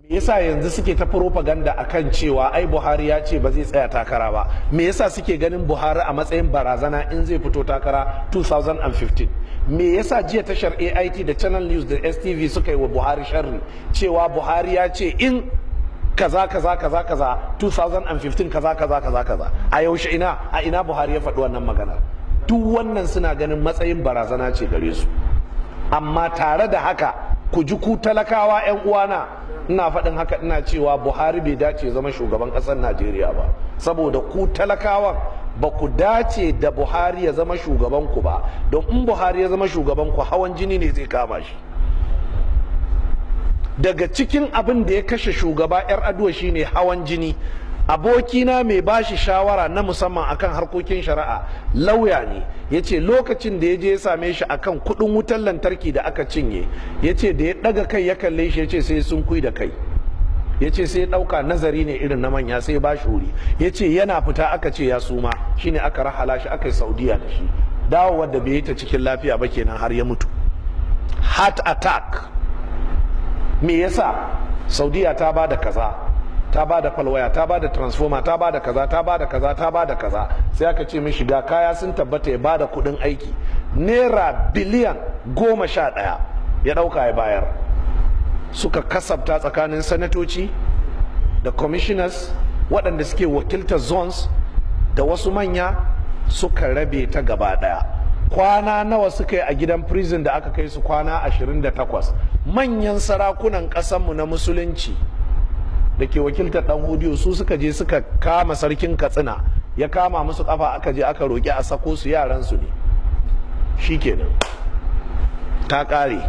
Me yasa yanzu suke ta propaganda akan cewa ai Buhari ya ce ba zai tsaya takara ba? Me yasa suke ganin Buhari a matsayin barazana in zai fito takara 2015? Me yasa jiya tashar AIT da Channel News da STV suka yi wa Buhari sharri cewa Buhari ya ce in kaza kaza kaza kaza 2015 kaza kaza kaza kaza? A yaushe, ina, a ina Buhari ya faɗi wannan magana? Duk wannan suna ganin matsayin barazana ce gare su. Amma tare da haka, ku ji, ku talakawa 'yan uwana, ina faɗin haka, ina cewa Buhari bai dace zama shugaban ƙasar Najeriya ba, saboda ku talakawan ba ku dace da Buhari ya zama shugaban ku ba, don in Buhari ya zama shugaban ku, hawan jini ne zai kama shi. Daga cikin abin da ya kashe shugaba 'Yar Aduwa shine hawan jini. Abokina mai bashi shawara na musamman akan harkokin shari'a, lauya ne, ya ce lokacin da ya je ya same shi akan kudin wutar lantarki da aka cinye, ya ce da ya daga kai ya kalle shi, ya ce sai sun kui da kai, ya ce sai ya dauka nazari ne irin na manya, sai ba shi wuri. Ya ce yana fita aka ce ya suma, shine aka rahala shi aka yi Saudiya da shi. Dawowar da bai yi ta cikin lafiya ba kenan har ya mutu, heart attack. Me yasa? Saudiya ta ba da kaza, ta ba da falwaya, ta ba da transformer, ta ba da kaza, ta ba da kaza, ta ba da kaza. Sai aka ce mishi ga kaya sun tabbata, ya ba da kudin aiki naira biliyan 11, ya dauka ya bayar. Suka kasabta tsakanin sanatoci da commissioners waɗanda suke wakiltar zones da wasu manya, suka rabe ta gaba ɗaya. Kwana nawa suka yi a gidan prison da aka kai su? Kwana 28. Manyan sarakunan ƙasanmu na Musulunci da ke wakiltar Dan Hodiyo, su suka je suka kama Sarkin Katsina, ya kama musu kafa, aka je aka roƙi a sako su, yaran su ne. Shikenan, ta ƙare.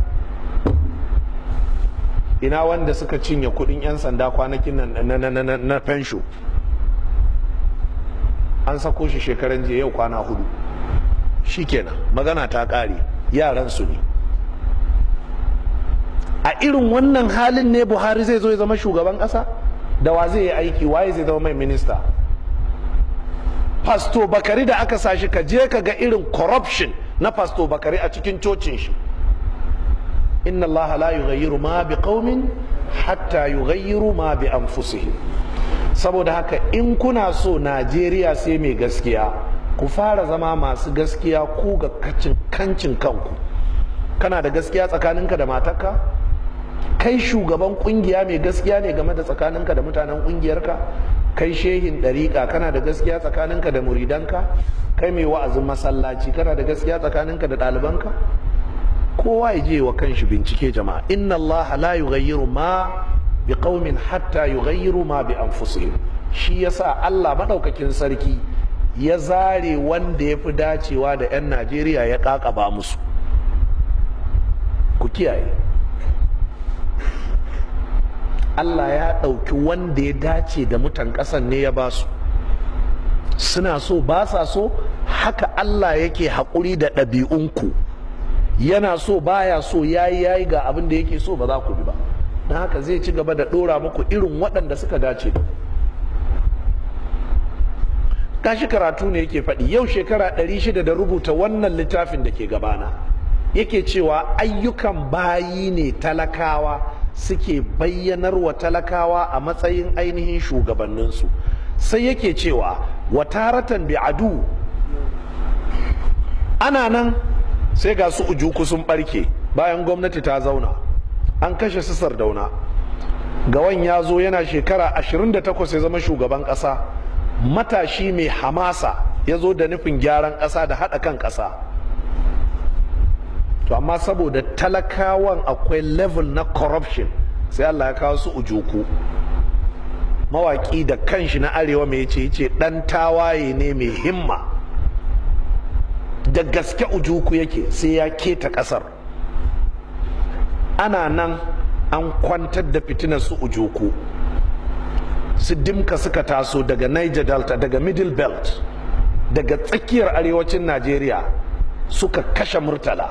Ina wanda suka cinye kudin 'yan sanda kwanakin nan na fensho? An sako shi shekaran jiya, yau kwana 4. Shikenan, magana ta ƙare, yaran su ne. A irin wannan halin ne Buhari zai zo ya zama shugaban ƙasa? Da wa zai yi aiki? Waye zai zama mai minista? Pastor Bakari da aka sashi, ka je ka ga irin corruption na Pastor Bakari a cikin cocin shi. Inna Allaha la yughayyiru ma bi qaumin hatta yughayyiru ma bi anfusihim. Saboda haka, in kuna so Najeriya sai mai gaskiya, ku fara zama masu gaskiya ku ga kacin kancin kanku. Kana da gaskiya tsakaninka da matarka? Kai shugaban kungiya mai gaskiya ne game da tsakaninka da mutanen kungiyarka? Kai shehin ɗariƙa, kana da gaskiya tsakaninka da muridanka? Kai mai wa'azin masallaci, kana da gaskiya tsakaninka da ɗalibanka? Kowa ya je wa kanshi bincike, jama'a. Inna Allah la yughayyiru ma bi qaumin hatta yughayyiru ma bi anfusihim. Shi yasa Allah madaukakin sarki ya zare wanda ya fi dacewa da 'yan Najeriya ya kakaba musu. Ku kiyaye, Allah ya ɗauki wanda ya dace da mutan ƙasan ne ya ba su. Suna so, ba sa so, haka Allah yake haƙuri da ɗabi'unku. Yana so, baya so, yayi yayi, ga abin da yake so, ba za ku bi ba. Don haka zai ci gaba da ɗora muku irin waɗanda suka dace da gashi. Karatu ne yake faɗi, yau shekara 600 da rubuta wannan littafin da ke gabana, yake cewa ayyukan bayi ne talakawa suke bayyanar wa talakawa a matsayin ainihin shugabanninsu. Sai yake cewa wataratan bi adu. Ana nan sai ga su Ujuku sun barke bayan gwamnati ta zauna, an kashe su Sardauna. Gawan ya zo yana shekara 28 ya zama shugaban ƙasa, matashi mai hamasa, ya zo da nufin gyaran ƙasa da haɗa kan ƙasa. To amma saboda talakawan akwai level na corruption, sai Allah ya kawo su Ujuku. Mawaƙi da kanshi na arewa mai yace? Yace dan tawaye ne mai himma. Da gaske Ujuku yake, sai ya keta ƙasar. Ana nan an kwantar da fitinar su Ujuku, su Dimka suka taso daga Niger Delta, daga Middle Belt, daga tsakiyar arewacin Najeriya, suka kashe Murtala.